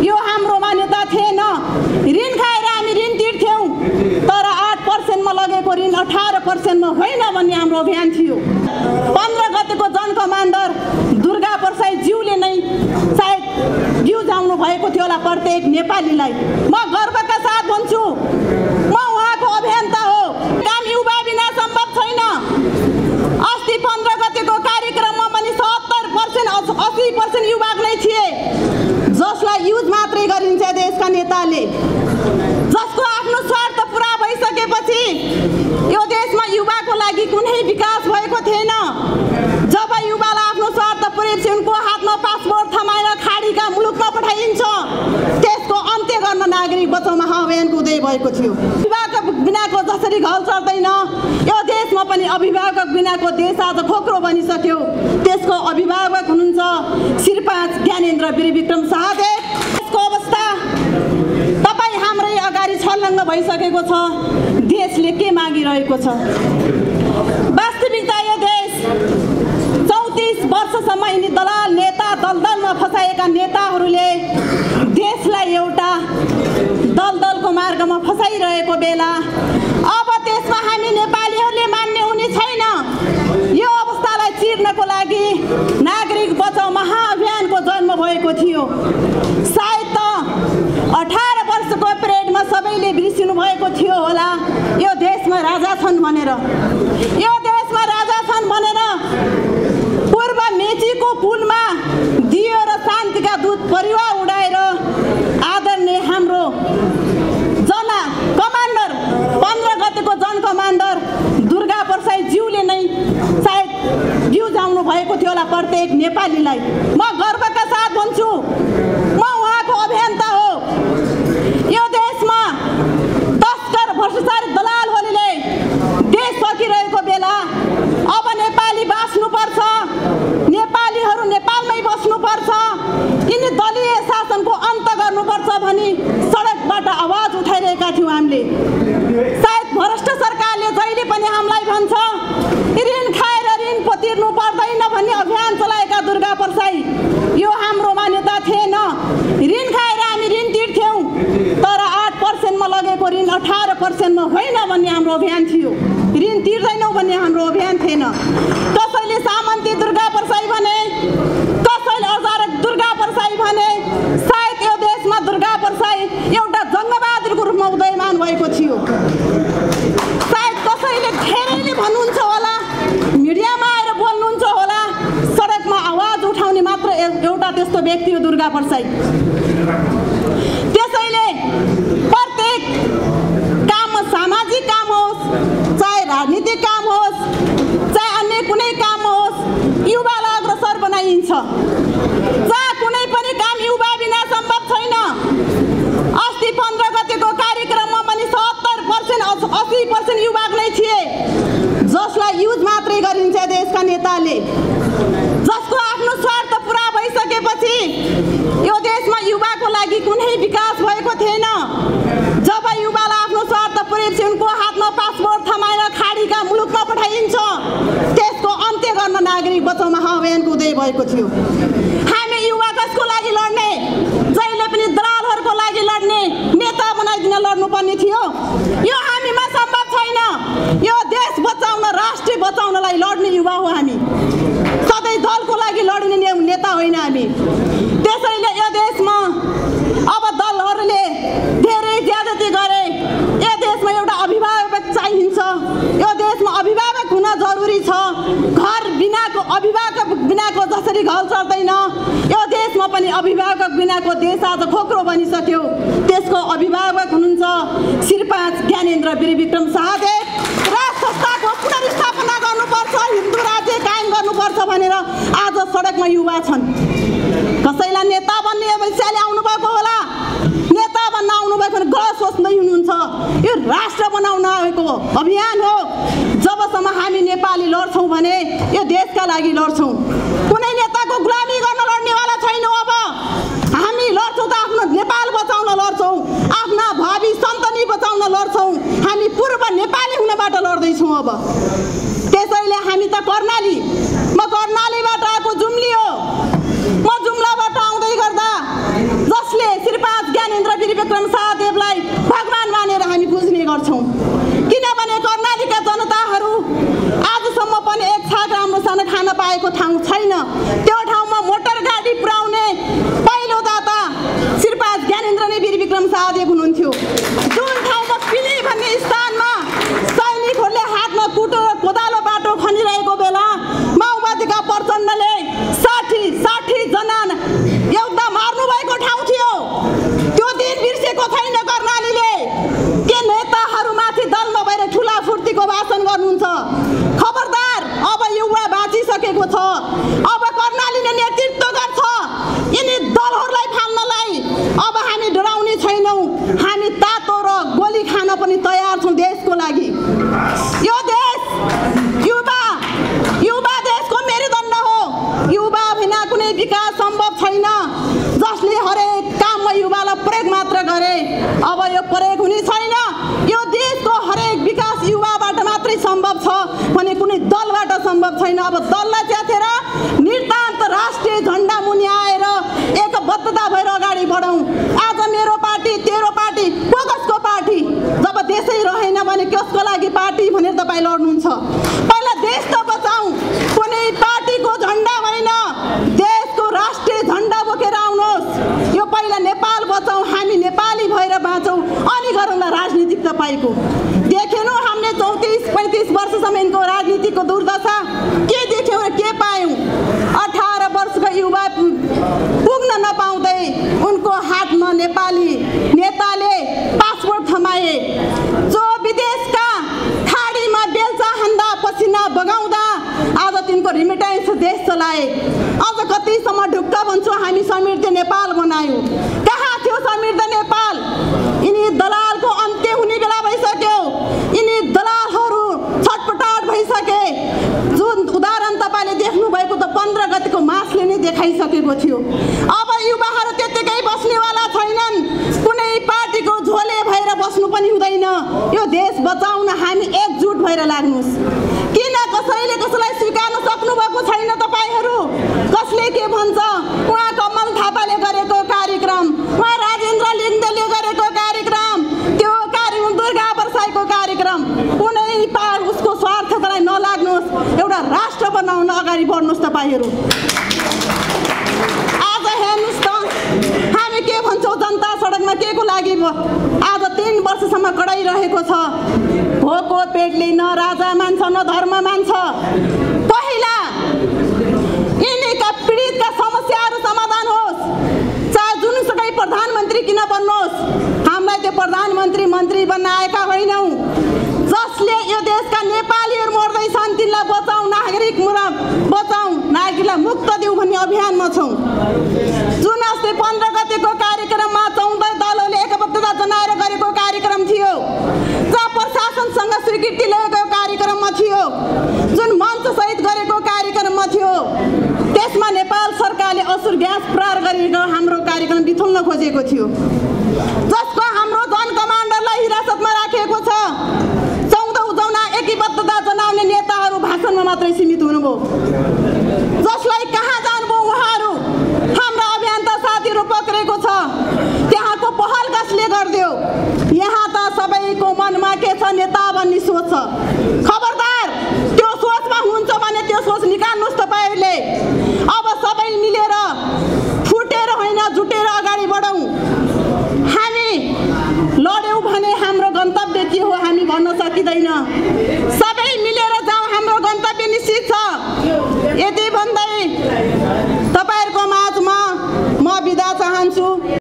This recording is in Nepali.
यो हाम्रो मान्यता थिएन। ऋण खाएर हामी ऋण तिर्थ्यौँ, तर 8% मा लगेको ऋण 18% मा होइन भन्ने हाम्रो अभियान थियो। 15 गतेको जनकमान्डर दुर्गा प्रसाद ज्यूले नै सायद जिउ जाउनु भएको थियो होला प्रत्येक नेपालीलाई। म गर्वका साथ भन्छु, म उहाँको अभियन्ता हो। काम युवा बिना सम्भव छैन। अस्ति 15 गतेको कार्यक्रममा पनि 70% 80% युवा नै थिए, जसलाई युज मात्रै गरिन्छ देशका नेताले, जसको आफ्नो स्वार्थ पुरा भइसकेपछि यो देशमा युवाको लागि कुनै विकास भएको थिएन। जब युवालाई आफ्नो स्वार्थ पुरेपछि उनको हातमा पासपोर्ट थमाएर खाडीका मुलुकमा पठाइन्छ, त्यसको अन्त्य गर्न नागरिक बचाउ महाअभियानको उदय भएको थियो। अभिभावक बिनाको जसरी घर चल्दैन, यो देशमा पनि अभिभावक बिनाको देश आज खोक्रो बनिसक्यो। त्यसको अभिभावक हुनुहुन्छ शेर्पा ज्ञानेन्द्र वीरविक्रम शाहदेव। यसको अवस्था तपाईँ हाम्रै अगाडि छर्लङ्ग भइसकेको छ। देशले के मागिरहेको छ? वास्तविकता यो देश 34 वर्षसम्म यिनी दलाल नेता दलदलमा फसाएका नेताहरूले देशलाई एउटा दलदलको मार्गमा फसाइरहेको बेला अब त्यसमा हामी नेपालीहरूले मान्ने हुने छैन। यो अवस्थालाई चिर्नको लागि नागरिक बचाउ महाअभियानको जन्म भएको थियो। सायद त 18 वर्षको परेडमा सबैले बिर्सिनु भएको थियो होला, यो देशमा राजा छन् भनेर। यो देशमा राजा छन् भनेर पूर्व मेचीको पुलमा दियो र शान्तिका दूत परिवार उडाएर आदरणीय हाम्रो जना कमान्डर 15 गतेको जन कमान्डर दुर्गा प्रसाद ज्यूले नै सायद जिउ जाउनु भएको थियो होला प्रत्येक नेपालीलाई। म गर्वका साथ भन्छु, म उहाँको अभियन्ता हो। यो देशमा तस्कर भ्रष्टाचारी दलालहरूले देश सकिरहेको बेला अब नेपाली बाँच्नुपर्छ, नेपालीहरू नेपालमै बस्नुपर्छ, यिनी दलीय शासनको अन्त गर्नुपर्छ भनी सडकबाट आवाज उठाइरहेका थियौँ हामीले। सायद भ्रष्ट सरकारले जहिले पनि हामीलाई भन्छ ऋण खाएर ऋण तिर्नु पर्दैन भन्ने अभियान चलाएका दुर्गा प्रसाई, यो हाम्रो मान्यता थिएन। ऋण खाएर हामी ऋण तिर्थ्यौँ, तर 8% मा लगेको ऋण 18% मा होइन भन्ने हाम्रो अभियान थियो। ऋण तिर्दैनौँ भन्ने हाम्रो अभियान थिएन। कसैले सामन्ती दुर्गा प्रसाई भने, कसैले अजारक दुर्गा प्रसाई भने। सायद यो देशमा दुर्गा प्रसाई एउटा जङ्गबहादुरको रूपमा उदयमान भएको थियो। सायद कसैले धेरैले भन्नुहुन्छ होला, मिडियामा आएर बोल्नुहुन्छ होला, सडकमा आवाज उठाउने मात्र एउटा त्यस्तो व्यक्ति हो दुर्गा प्रसाई। त्यसैले प्रत्येक काम, सामाजिक काम होस्, चाहे राजनीतिक काम होस्, चाहे अन्य कुनै काम होस्, युवालाई अग्रसर बनाइन्छ। जहाँ कुनै पनि काम युवा बिना सम्भव छैन। अस्ति 15 गतेको कार्यक्रममा पनि 70% 80% युवा नै थिए, जसलाई युज मात्रै गरिन्छ देशका नेताले, जसको आफ्नो स्वार्थ पुरा भइसकेपछि यो देशमा युवाको लागि कुनै विकास भएको थिएन। जब युवालाई आफ्नो स्वार्थ पुरेपछि उनको हातमा पासपोर्ट थमाएर खाडीका मुलुकमा पठाइन्छ, त्यसको अन्त्य गर्न नागरिक बचाउ महाअभियानको उदय भएको थियो। हामी युवा कसको लागि लड्ने? जहिले पनि दलालहरूको लागि लड्ने, नेता बनाइदिन लड्नुपर्ने थियो। यो हामीमा सम्भव छैन। यो देश बचाउन, राष्ट्र बचाउनलाई लड्ने युवा हो हामी, सधैँ दलको लागि लड्ने नेता होइन हामी। त्यसैले यो देशमा अब दलहरूले धेरै ज्यादती गरे। यो देशमा एउटा अभिभावक चाहिन्छ। यो देशमा अभिभावक हुन जरुरी छ। घर बिनाको, अभिभावक बिनाको जसरी घर चल्दैन, यो देशमा पनि अभिभावक बिनाको देश आज खोक्रो बनिसक्यो। त्यसको अभिभावक हुनुहुन्छ शेर्पा ज्ञानेन्द्र वीरविक्रम शाहदेव। राज संस्थाको पुनर्स्थापना गर्नुपर्छ, हिन्दू राज्य कायम गर्नुपर्छ भनेर आज सडकमा युवा छन्। कसैलाई नेता बन्ने विषयले आउनुभएको होला, नेता बन्न आउनुभएको भने गलत सोच्दै हुनुहुन्छ। यो राष्ट्र बनाउन आएको अभियान हो। जबसम्म हामी नेपाली लड्छौँ भने यो देशका लागि लड्छौँ। कुनै नेताको गुलामी गर्न लड्नेवाला छैनौँ। अब हामी लड्छौँ त आफ्नो नेपाल बचाउन लड्छौँ, आफ्ना भावी सन्तति बचाउन लड्छौँ। हामी पूर्व नेपाली हुनबाट लड्दैछौँ अब। त्यसैले हामी त कर्णाली, म कर्णालीबाट आएको जुम्ली हो। म जुम्लाबाट आउँदै गर्दा जसले छैन। अब दललाई च्यातेर नितान्त राष्ट्रिय झन्डा मुनि आएर एकबद्धता भएर अगाडि बढौँ। आज मेरो पार्टी तेरो पार्टी को कसको पार्टी? जब देशै रहेन भने कसको लागि पार्टी भनेर तपाईँ लड्नुहुन्छ? पहिला देश त बचाउँ, कुनै पार्टीको झन्डा होइन, देशको राष्ट्रिय झन्डा बोकेर आउनुहोस्। यो पहिला नेपाल बचाउँ, हामी नेपाली भएर बाँचौँ, अनि गरौँला राजनीतिक तपाईँको। देखेनौँ हामीले 34-35 वर्षसम्म यिनको राजनीतिको दुर्दशा के देख्यौँ र के पायौँ? 18 वर्षको युवा पुग्न नपाउँदै उनको हातमा नेपाली नेताले पासपोर्ट थमाए। जो विदेशका खाडीमा बेल्चा हान्दा पसिना बगाउँदा आज तिनको रिमिटेन्स देश चलाए। अझ कतिसम्म ढुक्क भन्छौँ हामी समृद्ध नेपाल बनायौँ। कहाँ थियो समृद्ध नेपाल? यिनी दलालको अन्त्य हुने बेला भइसक्यो। यिनी दलालहरू छटपटाट भइसके। जुन उदाहरण तपाईँले देख्नुभएको त 15 गतिको मासले नै देखाइसकेको थियो। अब युवाहरू त्यत्तिकै बस्नेवाला छैनन्। कुनै पार्टीको झोले भएर बस्नु पनि हुँदैन। यो देश बचाउन हामी एकजुट भएर लाग्नुहोस्। किन कसैले कसैलाई स्वीकार्न सक्नुभएको छैन तपाईँहरू? कसले के भन्छ? उहाँ कमल थापाले गरेको कार्यक्रम, उहाँ राजेन्द्र लिङ्गदेले गरेको कार्यक्रम, त्यो कार्यक्रम दुर्गा बर्साईको कार्यक्रम, कुनै उसको स्वार्थलाई नलाग्नुहोस्। एउटा राष्ट्र बनाउन अगाडि बढ्नुहोस् तपाईँहरू। आज हेर्नुहोस् त हामी के भन्छौँ? जनता सडकमा के को लागि आज 3 वर्षसम्म कराइरहेको छ। भोको पेटले न राजा मान्छ न धर्म मान्छ। पहिला यिनीका पीडितका समस्याहरू समाधान होस्। चाहे जुनसुकै प्रधानमन्त्री किन बन्नुहोस्, हामीलाई त्यो प्रधानमन्त्री मन्त्री बन्न आएका होइनौँ। जसले यो देशका नेपालीहरू मर्दैछन् तिनलाई बचाउँ, नागरिक बचाउँ, नागरिकलाई मुक्त दिउँ भन्ने अभियानमा छौँ। जुन अस्ति 15 गतिको कार्यक्रममा 14 दलहरूले एकबद्धता जनाएर गरेको कार्यक्रम थियो, जहाँ प्रशासनसँग स्वीकृति लिएको कार्यक्रममा थियो, जुन मञ्चसहित गरेको कार्यक्रममा थियो, त्यसमा नेपाल सरकारले असुर ग्यास प्रहार गरेको हाम्रो कार्यक्रम बिथुल्न खोजेको थियो। जसको हाम्रो जन कमान्डरलाई हिरासतमा राखेको छ। 14 जना एकीबद्धता जनाउने नेताहरू भाषणमा मात्रै सीमित हुनुभयो। जसलाई कहाँ जानुभयो उहाँहरू? हाम्रा अभियन्ता साथीहरू पक्रेको छ। त्यहाँको पहल कसले गरिदियो? यहाँ त सबैको मनमा के छ? नेता बन्ने सोच छ। खबरदार, त्यो सोचमा हुन्छ भने त्यो सोच निकाल्नुहोस् तपाईँहरूले। अब सबै मिलेर फुटेर होइन जुटेर अगाडि बढौँ। हामी लड्यौँ भने हाम्रो गन्तव्य के हो हामी भन्न सकिँदैन।